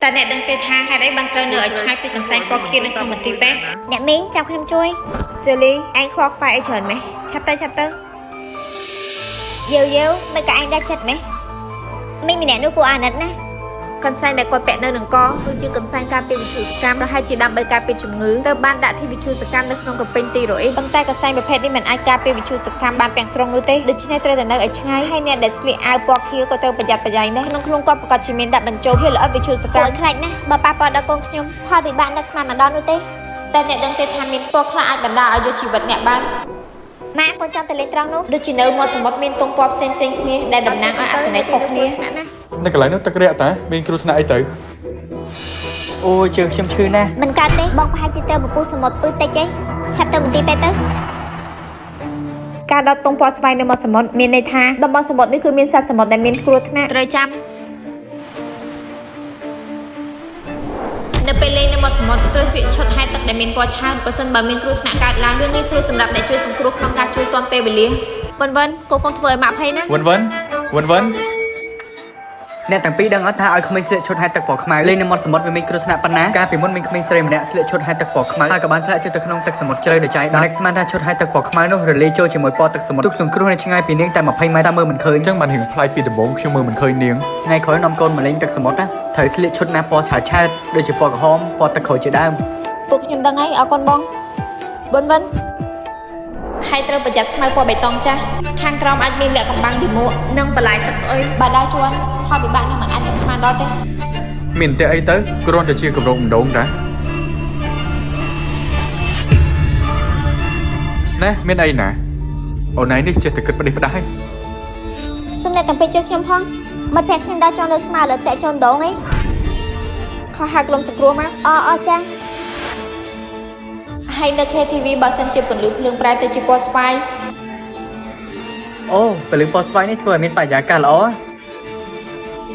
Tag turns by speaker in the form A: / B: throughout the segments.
A: តើអ្នកដឹងទេថាហេតុអីបានត្រូវនៅឲ្យឆ្ងាយពីកន្សែងពណ៌ខៀវនៅក្នុងមន្ទីរពេទ្យ
B: អ្នកមីងចាំខ្ញុំជួយ
A: សេលីឯងខ្វល់ខ្វាយអីច្រើនម៉េះឆាប់ទៅឆាប់ទៅ
B: យាវយាវមិនក៏ឯងដែរចិត្តម៉េះមីងម្នាក់នោះគួរអាណិតណាស់
A: កន្សែងដែលគាត់ពាក់នៅនឹងកគឺជាកន្សែងការពារវិទ្យុសកម្មប្រហែលជាដើម្បីការពារជំងឺទៅបានដាក់ធីវិទ្យុសកម្មនៅក្នុងក្រពេញទីរ៉ូអ៊ីតប៉ុន្តែកន្សែងប្រភេទនេះមិនអាចការពារវិទ្យុសកម្មបានទាំងស្រុងនោះទេដូច្នេះត្រូវតែនៅឲ្យឆ្ងាយហើយអ្នកដែលស្លៀកអាវពណ៌ខៀវក៏ត្រូវប្រយ័ត្នប្រយែងដែរក្នុងខ្លួនគាត់ប្រកាសជាមានដាក់បញ្ចូលភាគល្អិតវិទ្យុស
B: គួរ
A: កម្ម
B: ឲ្យខ្លាចណាស់បើប៉ះពាល់ដល់កូនខ្ញុំផលវិបាកនឹកស្មានមិនដល់នោះទេ
A: តែអ្នកដឹងទេថាមានពណ៌ខ្លះអាចបណ្ដាលឲ្យយកជីវិតអ្នកបាន
B: ម៉ាក់កូនចង់ទៅលេងត្រង់នោះ
A: ដូចជានៅមាត់សមុទ្រមានទង់ពណ៌ផ្សេងផ្សេងគ្នាដែលតំណាងឲ្យអត្ថន័យខុសគ្នា
C: នៅកន្លែងនោះទឹករាក់តាមានគ្រោះថ្នាក់អីទៅ
D: អូយជើងខ្ញុំឈឺណាស់
B: មិនកើតទេបងប្រហែលជាត្រូវពពុះសមុទ្រពឺតិចឯងឆាប់ទៅមន្ទីរពេទ្យទៅ
A: ការដុតទង់ពណ៌ស្វាយនៅមាត់សមុទ្រមានន័យថាតំបន់សមុទ្រនេះគឺមានសត្វសមុទ្រដែលមានគ្រោះថ្នាក់ត្រូវចាំនៅពេលលេងនៅមាត់សមុទ្រត្រូវស្លៀកឈុតហែលទឹកដែលមានពណ៌ឆើតប្រសិនបើមានគ្រោះថ្នាក់កើតឡើងវាងាយស្រួលសម្រាប់អ្នកជួយសង្គ្រោះក្នុងការជួយទាន់ពេលវេលាវិនវិនកូនកុំធ្វើឲ្យម៉ាក់ភ័យណា
C: វិនវិនវិនវិន
D: អ្នកទាំងពីរដឹងអត់ថាឲ្យក្មេងស្លៀកឈុតហែលទឹកពណ៌ខ្មៅលេងនៅមាត់សមុទ្រវាមានគ្រោះថ្នាក់ប៉ុណ្ណាកាលពីមុនមានក្មេងស្រីម្នាក់ស្លៀកឈុតហែលទឹកពណ៌ខ្មៅហើយក៏បានធ្លាក់ចូលទៅក្នុងទឹកសមុទ្រជ្រៅដោយចៃដន្យអ្នកស្មានថាឈុតហែលទឹកពណ៌ខ្មៅនោះរលាយចូលជាមួយពណ៌ទឹកសមុទ្រទូកសង្គ្រោះនៅឆ្ងាយពីនាងតែ20ម៉ែត្រតែមើលមិនឃើញ
C: អញ្ចឹងបានរឿងប្លែកពីដំបូងខ្ញុំមើលមិនឃើញនាង
D: ថ្ងៃក្រោយនាំកូនមកលេងទឹកសមុទ្រណាត្រូវស្លៀកឈុតណាពណ៌ឆើតឆើតដូចជាពណ៌ក្រហមពណ៌ទឹកក្រូចជាដើម
A: ពួកខ្ញុំដឹងហើយអរគុណបងប៊ុនវិនហើយត្រូវប្រយ័ត្នស្មៅពណ៌បៃតងចាស់ខាងក្រោមអាចមានលក្ខកំបាំងទីមួកនិងបន្លាយទឹកស្អុយបើដើរជាន់ផលវិបាកនឹងមិនអាចនឹងស្មានដល់ទេ
C: មានតែអីទៅគ្រាន់តែជាកម្រងម្ដងតាណែមានអីណាអូនឯងនេះចេះតែគិតផ្ដេសផ្ដាស់ឯង
B: សុំអ្នកទាំងពីរជួយខ្ញុំផងមិត្តភក្តិខ្ញុំដើរចង់លើស្មៅលើធ្លាក់ចូលដងឯង
A: ខុសហៅក្រុមសង្គ្រោះមក
B: អអចា
A: ហើយនៅ KTV បើសិនជាពន្លឺភ្លើងប្រែទៅជាពណ៌ស្វាយ
D: អូពលឺពណ៌ស្វាយនេះធ្វើឲ្យមានបរិយាកាសល្អ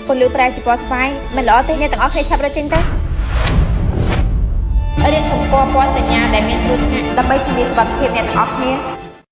A: ពន្លឺប្រែជាពណ៌ស្វាយមិនល្អទេអ្នកទាំងអស់គ្នាឆាប់រត់ចេញទៅរៀនសម្គាល់ពណ៌សញ្ញាដែលមានគ្រោះថ្នាក់ដើម្បីធានាសុវត្ថិភាពអ្នកទាំងអស់គ្នា។